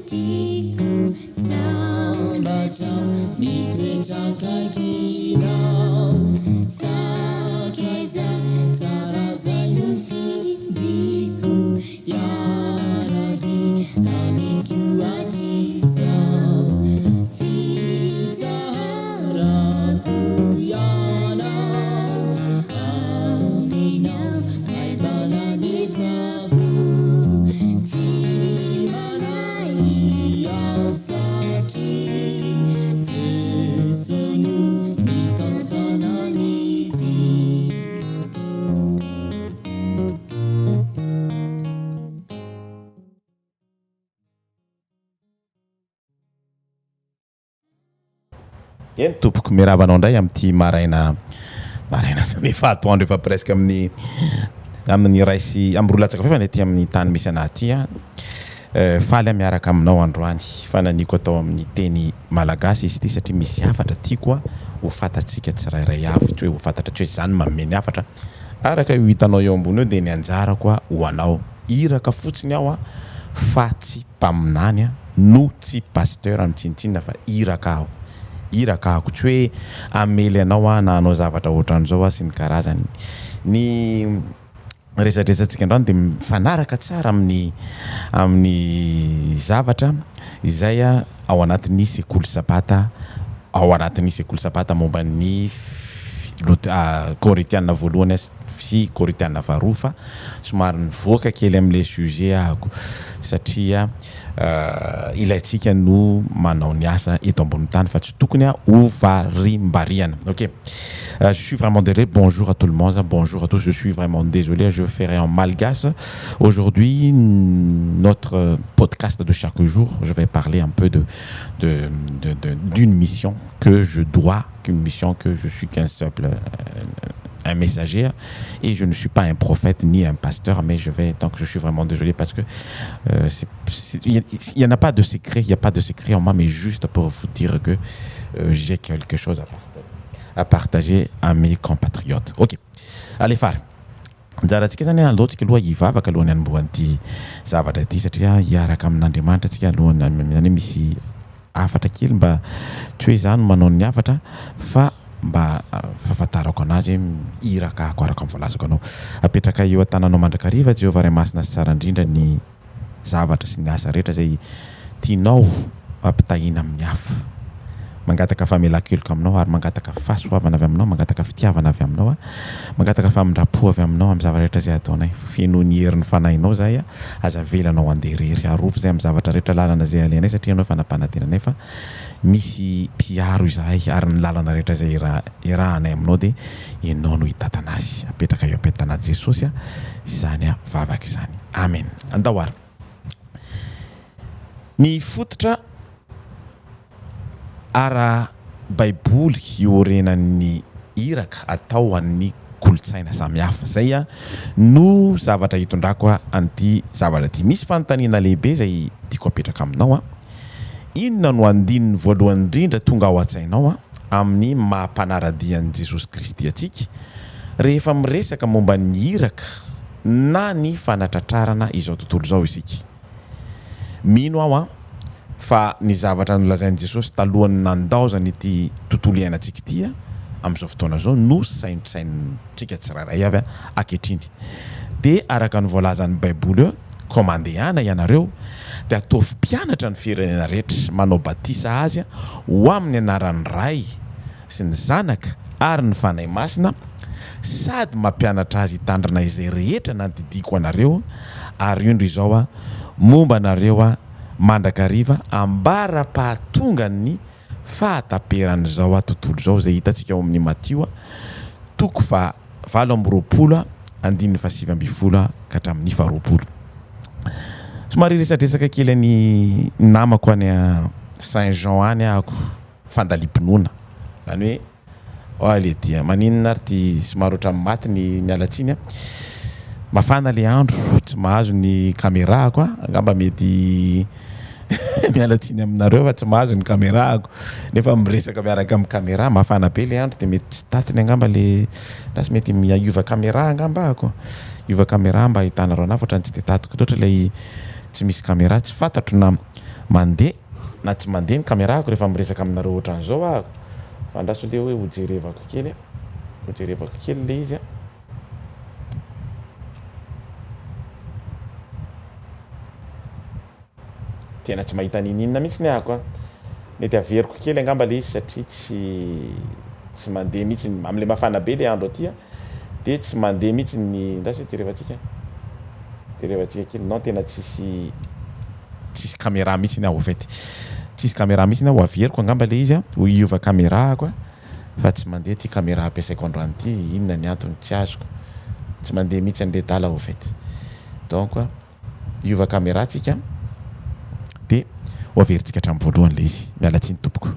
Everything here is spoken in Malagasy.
tiako sambatra mitoetra akaikinao sakaiza tsara zay nofidiko hiara-dia amiko hatrizao fitsaharako ianao aminao maivana ny entako tsy manahy aho satria Jeso no mitantana ny dia. Eny tompoko, miarahaba anao indray amin'ity maraina maraina zany efa atoandro efa presque amin'ny amin'ny iray sy amin'ny roa latsaka fahefany aty amin'ny tany misy anah aty an. Faly aho miaraka aminao androany fa naniako atao amin'ny teny malagasy izy ity satria misy hafatra tiako ho fantatsika tsirairay avy, tsy hoe ho fantatra tsy hoe za no manome ny hafatra, araka io hitanao eo ambony io dia ny anjarako ho anao, iraka fotsiny aho fa tsy mpaminany aho no tsy pasteur no tsinontsinona fa iraka aho, iraka aho, tsy hoe hamely anao aho na hanao zavatra ohatran'izao aho sy ny karazany. Ny resadresantsika androany dia mifanaraka tsara amin'ny amin'ny zavatra izay ao anatin'ny sekoly sabata, ao anatin'ny sekoly sabata momba ny Korintiana voalohany sy Korintiana faharoa fa somary nivoaka kely amin'ilay sujet ahako satria ilaintsika no manao ny asa eto ambonin'ny tany fa tsy tokony ho varimbariana. Ok, je suis vraiment désolé, bonjour à tout le monde, bonjour à tous, je suis vraiment désolé, je ferai en malgache aujourd'hui notre podcast de chaque jour, je vais parler un peu de de de d'une mission que je dois, qu'une mission que je suis qu'un simple un messager et je ne suis pas un prophète ni un pasteur mais je vais donc je suis vraiment désolé parce que euh, il n'y en a pas de secret il n'y a pas de secret en moi mais juste pour vous dire que euh, j'ai quelque chose à partager, à partager à mes compatriotes ok allez fary anjarantsika zany alohantsika aloha hivavaka alohan'ny hanombohan'ity zavatra ity satria hiaraka amin'Andriamanitra tsika alohan'ny zany hoe misy hafatra kely mba tsy hoe za no manao ny hafatra fa mba fahafantarako anazy hoe iraka ako araka ny voalazako anao. Apetraka eo an-tananao mandrakariva Jehovah Ray Masina sy Tsara Indrindra ny zavatra sy ny asa rehetra izay tianao ampitahiana amin'ny hafa. Mangataka famelan-keloka aminao ary mangataka fahasoavana avy aminao, mangataka fitiavana avy aminao aho, mangataka famindram-po avy aminao amin'ny zavatra rehetra izay ataonay. Fenoy ny herin'ny fanahinao izahay, aza avelanao handeha irery. Arovy izahay amin'ny zavatra rehetra, lalana izay alehanay satria ianao efa nampanantena anay fa misy mpiaro izahay ary ny lalana rehetra izay iarahanay aminao dia ianao no hitantana azy. Apetraka eo am-pitanan'i Jesosy izany vavaka izany. Amen. Andao ary. Ny fototra ara-baiboly iorenan'ny iraka atao ho an'ny kolontsaina samihafa. Izay no zavatra hitondrako an'ity zavatra ity. Misy fanontaniana lehibe izay tiako apetraka aminao. Inona no andininy voalohany indrindra tonga ao an-tsainao amin'ny maha mpanara-dia an'i Jesosy Kristy antsika rehefa miresaka momba ny iraka na ny fanatratrarana izao tontolo izao isika? Mino aho fa ny zavatra nolazain'i Jesosy talohan'ny nandaozany ity tontolo iainantsika ity amin'izao fotoana izao no saintsainintsika tsirairay avy ankehitriny. Dia araka ny voalazan'ny Baiboly hoe, Koa mandehana ianareo, dia ataovy mpianatra ny firenena rehetra, manao batisa azy ho amin'ny anaran'ny Ray sy ny Zanaka ary ny Fanahy Masina, sady mampianatra azy hitandrina izay rehetra nandidiako anareo, ary indro izao aho momba anareo aho mandrakariva ambara-pahatongan'ny fahataperan'izao tontolo izao, izay hitantsika ao amin'ny Matio toko faha 28 andininy faha 19 ka hatramin'ny faha 20. Somary hiresadresaka kely any namako any Saint Jean any ahako, fandalim-pinoana, izany hoe Oa le dia maninona ary ty somary ohatran'ny maty ny miala tsiny a. Mafana le andro tsy mahazo ny caméra-ko a, angamba mety miala tsiny aminareo fa tsy mahazo ny caméra-ko nefa miresaka miaraka amin'ny caméra, mafana be le andro de mety tsy tatiny angamba le lasa mety hiova caméra angamba ahako, hiova caméra mba ahitanareo anahy fa ohatran'ny tsy de tatiko loatra ilay tsy misy caméra, tsy fantatro na. mandeha na tsy mandeha ny caméra-ko rehefa miresaka aminareo ohatran'izao ahako. Fa andraso le hoe hojerevako kely, hojerevako kely le izy a. Tena tsy mahita ninininona mihitsy ny ahako a. Mety averiko kely angamba le izy satria tsy tsy mandeha mihitsy amle mafana be le andro aty a de tsy mandeha mihitsy ny ndraso hoe jerevantsika jerevantsika kely non tena tsisy tsisy caméra mihitsy ny aho au fait tsisy caméra mihitsy ny aho averiko angamba le izy a ho hiova caméra ahako a fa tsy mandeha ty caméra ampiasaiko androany ty inona ny antony tsy azoko tsy mandeha mihitsy an'le dala au fait donc Hiova caméra tsika de ho averintsika hatramin'ny voalohany le izy. Miala tsiny tompoko.